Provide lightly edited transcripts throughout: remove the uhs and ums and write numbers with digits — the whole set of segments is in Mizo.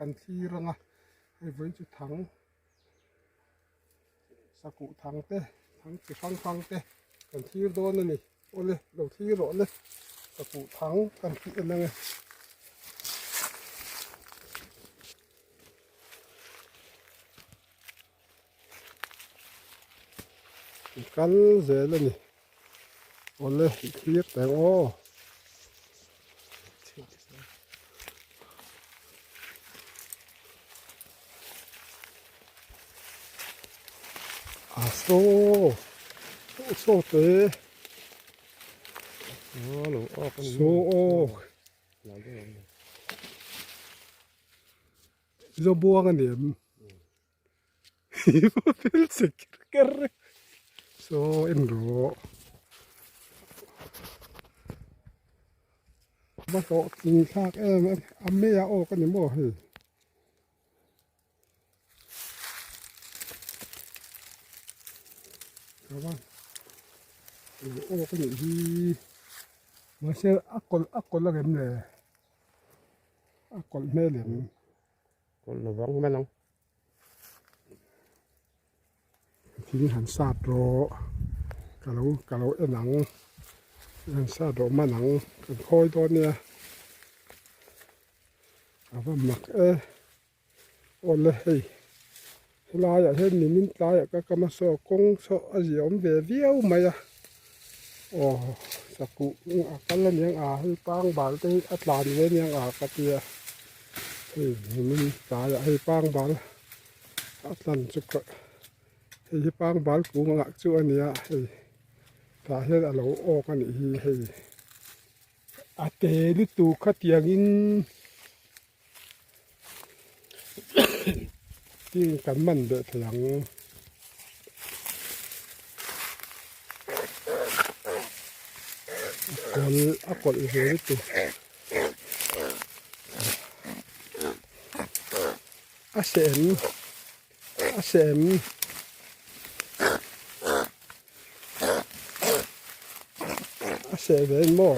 kan thlir ang a hei vawiin chu thang sakuh thang te thang chi hrang hrang te kan thlir dawn a ni awle lo thlir rawh le sakuh thang kan tih en ang e. Kal zel a ni awle i thlir teh ang aw. A saw saw te saw awk Zobuang a ni em? Thil che ker ker saw en rawh va hlawh tling thlak em em a mei a awk a ni maw hei awk a nih hi mahse a kawlh a kawlh ang em le a kawlh hmel em. Kawlh lovang mai ang. Thing han sat rawh ka lo ka lo en ang han sat rawh man ang kan khawi dawn nia a va mak e awle hei helaiah hian nimin tlaiah ka kam a saw kawng saw a ziah awm ve viau mai a aw sakuh a kal aniang a hei pangbal te hi a tlan ve aniang a ka tia. Hei nimin tlaiah hei pangbal a tlan chu ka hei hi pangbal kung ang ah chu a nia hei tah hian a lo awk a nih hi hei a te lutuk khatiangin tin kan man beh thei ang. A kawlh a kawlh ve lutuk. A sem a sem a seh ve in maw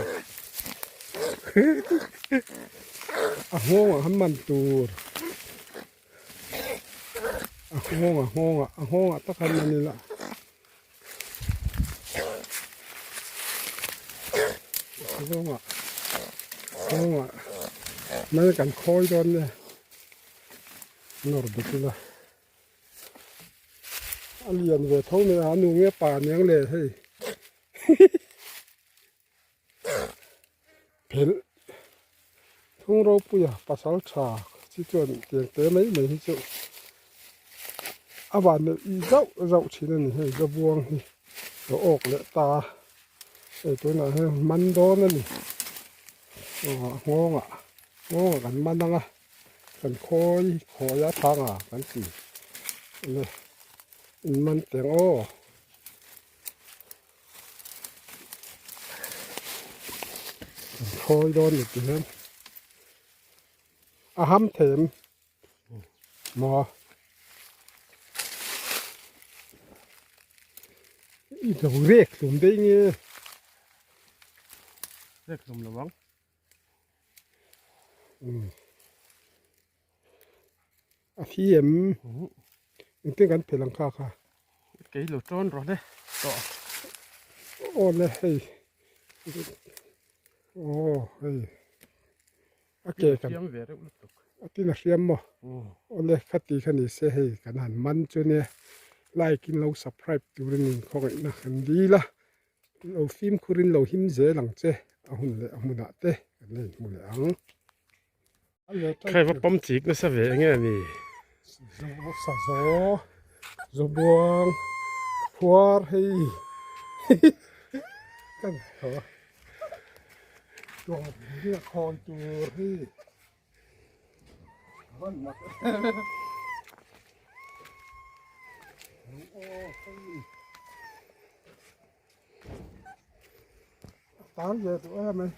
a nghawng ah han man tur a nghawng a nghawng ah a nghawng ah tak han man ila. Nghawngah nghawngah mal kan khawi dawn nia nawr bet ila a lian ve tho mai a a nu nge pa aniang le hei phelh thung ropuia pasal tha chi chuan tiang te mai mai hi chu a van neih zauh zauh thin a ni hei zabuang hi a awk leh ta a hei tunah hian man dawn a ni aw a nghawngah nghawngah kan man ang a kan khawi khawi a thanga kan ti le in man teng aw. Khawi dawn ni ti hian a ham them maw i lo rek hlum daih nge rek hlum lo ang A thi em? Engtin kan phelh ang kha kha? Kei lo tawn rawh le tawh. Aw le hei. Aw hei. A ke kan. Hriam ve reuh lutuk. A tin a hriam maw? Aw le khati kha ni se hei kan han man chu nia. Like in lo subscribe turin in khawngaihna kan dil a. Lo fimkhurin lo him zel ang che. A hun leh a hmunah te kan la inhmu leh ang. Khai va pawm chik nasa ve enge a ni? Sa zo zo buang phuar hei kan tho a tuang ria khawi tur hi van mak aw hei a tan ve duh em ai.